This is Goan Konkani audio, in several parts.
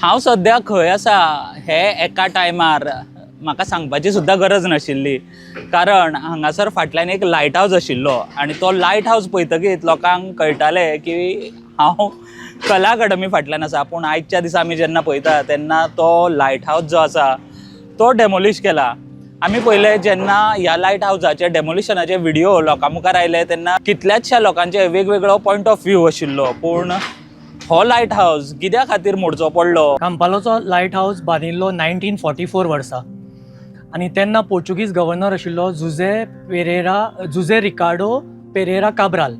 हांव सद्या खंय आसा हे एका टायमार म्हाका सांगपाची सुद्दां गरज नाशिल्ली, कारण हांगासर फाटल्यान एक लायट हावज आशिल्लो आनी तो लायट हावज पळयतकीच लोकांक कळटालें की हांव कला अकादमी फाटल्यान आसा. पूण आयच्या दिसा आमी जेन्ना पळयता तेन्ना तो लायट हावज जो आसा तो डेमोलिश केला. आमी पळयलें, जेन्ना ह्या लायट हावजाचे डेमोलिशनाचे व्हिडिओ लोकां मुखार आयले तेन्ना कितल्याचशा लोकांचे वेगवेगळो पॉयंट ऑफ व्यू आशिल्लो. पूण हो लायट हावज कित्या खातीर मोडचो पडलो? कांपालाचो लायट हावस बांदिल्लो 1944 वर्सा आनी तेन्ना पोर्चुगीज गव्हर्नर आशिल्लो जुझे पेरेरा, जुझे रिकार्डो पेरेरा काब्राल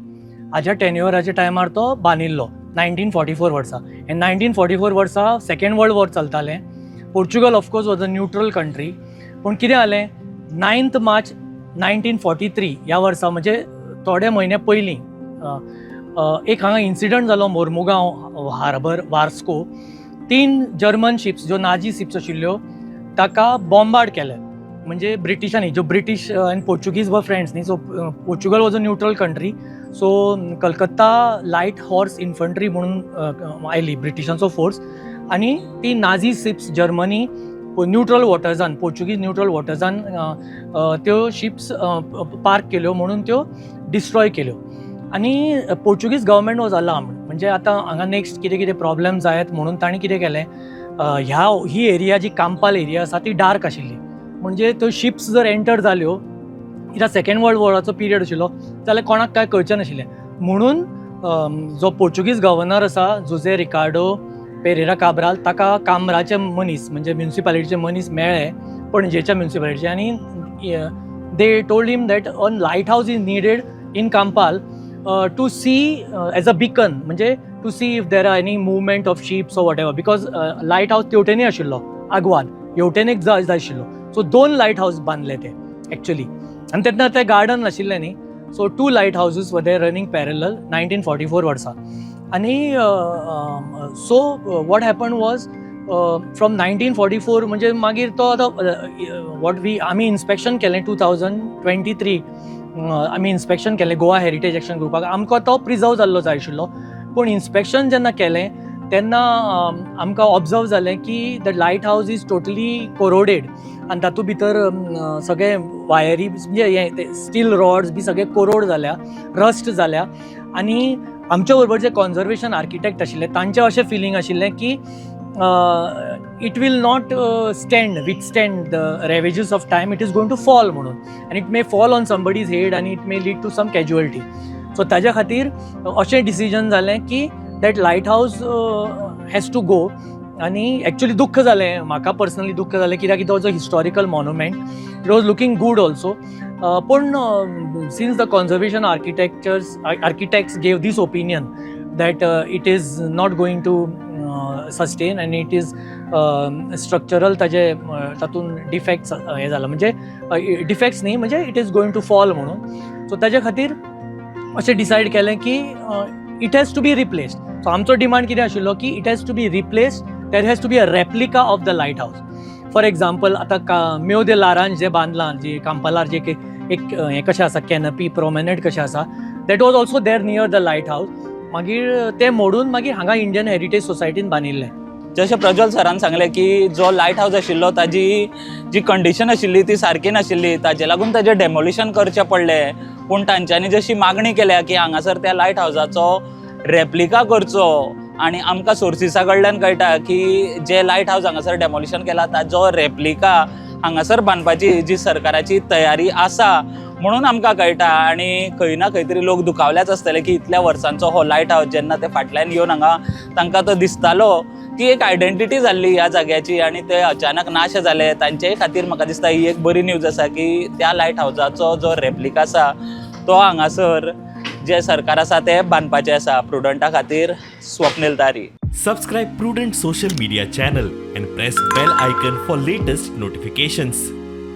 हाज्या टेन्युअराच्या टायमार तो बांदिल्लो 1944 वर्सा. आनी 1944 वर्सा सेकंड वर्ल्ड वॉर चलतालें. Portugal, of course, was a neutral country. पूण कितें जालें, 9th March 1943 ह्या वर्सा, म्हणजे थोडे म्हयने पयलीं, अ, अ, एक हांगा इन्सिडंट जालो मोर्मुगांव हार्बर, वास्को. तीन जर्मन शिप्स, ज्यो नाजी शिप्स आशिल्ल्यो, ताका बॉम्बार्ड केले, म्हणजे ब्रिटिशांनी, ज्यो ब्रिटीश आनी पोर्चुगीज वर फ्रेंड्स न्ही. So Portugal was a neutral country, so Calcutta Light Horse Infantry म्हणून आयली ब्रिटिशांचो फोर्स आनी ती नाझी शिप्स जर्मनी न्यूट्रल वॉटर्सान, पोर्चुगीज न्यूट्रल वॉटर्सान त्यो शिप्स पार्क केल्यो म्हणून त्यो डिस्ट्रॉय केल्यो. आनी पोर्चुगीज गव्हर्मेंट वॉज अलार्म्ड, म्हणजे आतां हांगा नेक्स्ट कितें कितें प्रॉब्लेम जायत म्हणून तांणी कितें केलें, ही एरिया जी कांपाल एरिया आसा ती डार्क आशिल्ली, म्हणजे त्यो शिप्स जर एंटर जाल्यो, कित्याक सेकंड वर्ल्ड वॉराचो पिरियड आशिल्लो, जाल्यार कोणाक कांय कळचें नाशिल्लें. म्हणून जो पोर्चुगीज गव्हर्नर आसा जुझे रिकार्डो पेरेरा काब्राल, ताका कामराचे मनीस, म्हणजे म्युनिसिपालिटीचे मनीस मेळ्ळे, पणजेच्या म्युनिसिपालिटीचे, आनी they told him that a light house is needed in Campal to see as a beacon, म्हणजे to see if there are any movement of ships or whatever, because light house तेवटेनूय आशिल्लो आगवाद, हेवटेन एक जाय जाय आशिल्लो. सो दोन लायट हावस बांदले ते एक्चुली आनी तेन्ना ते गार्डन नाशिल्लें न्ही. So two light houses were there running parallel 1944 वर्सा. आनी so what happen was, from 1944, म्हणजे मागीर तो आतां what we आमी इन्स्पेक्शन केलें, 2023 आमी इन्स्पेक्शन केलें गोवा हेरिटेज एक्शन ग्रुपाक. आमकां तो प्रिजर्व जाल्लो जाय आशिल्लो, पूण इन्स्पेक्शन जेन्ना केलें तेन्ना आमकां ऑब्जर्व जालें की the light house is totally corroded आनी तातूंत भितर सगळे वायरी, म्हणजे हे स्टील रॉड्स बी सगळे कोरोड जाल्या, रस्ट जाल्या. आनी आमच्या बरोबर जे कॉन्जर्वेशन आर्किटेक्ट आशिल्ले तांचें अशें फिलींग आशिल्लें की it will not stand withstand the ravages of time, it is going to fall म्हणून, आनी it may fall on somebody's head आनी it may lead to some casualty. So ताज्या खातीर अशें डिसिजन जालें की that light house has to go. आनी एक्चुली दुख्ख जालें, म्हाका पर्सनली दुख्ख जालें, कित्याक तो जो historical monument, it was looking good also. पूण since the conservation architects gave this opinion that it is not going to sustain and it is structural, ताजे तातूंत डिफेक्ट्स हे जाला, म्हणजे डिफेक्ट्स न्ही, म्हणजे it is going to fall म्हणून. सो ताजे खातीर अशें डिसायड केलें की it has to be replaced. So आमचो डिमांड कितें आशिल्लो की it has to be replaced, there has to be a replica of the light house. For example, आतां का मेव दे लारान जें बांदलां, जी कांपालार जे एक हें कशें आसा, कॅनपी प्रोमेनेड कशें आसा, that was also there near the light house. मागीर तें मोडून मागीर हांगा इंडियन हेरिटेज सोसायटीन बांदिल्लें. जशें प्रज्वल सरान सांगलें की जो लायट हावज आशिल्लो ताजी जी कंडिशन आशिल्ली ती सारकी नाशिल्ली, ताजे लागून ताजें डेमोलिशन करचें पडलें. पूण तांच्यांनी जशी मागणी केल्या की हांगासर त्या लायट हावजाचो रेप्लिका करचो, आनी आमकां सोर्सिसा कडल्यान कळटा की जे लायट हावज हांगासर डेमोलिशन केला ताजो रेप्लिका हांगासर बांदपाची जी सरकाराची तयारी आसा म्हणून आमकां कळटा. आनी खंय ना खंय तरी लोक दुखावल्याच आसतले की इतल्या वर्सांचो हो लायट हावज जेन्ना ते फाटल्यान येवन हांगा तांकां तो दिसतालो, ती एक आयडेंटिटी जाल्ली ह्या जाग्याची आनी ते अचानक नाश जाले. तांचेय खातीर म्हाका दिसता ही एक बरी न्यूज आसा की त्या लायट हावजाचो जो रेप्लिका आसा तो हांगासर जे सरकार आसा ते बांदपाचे आसा. प्रुडंटा खातीर स्वप्नील तारी. Subscribe Prudent social media channel and press bell icon for latest notifications.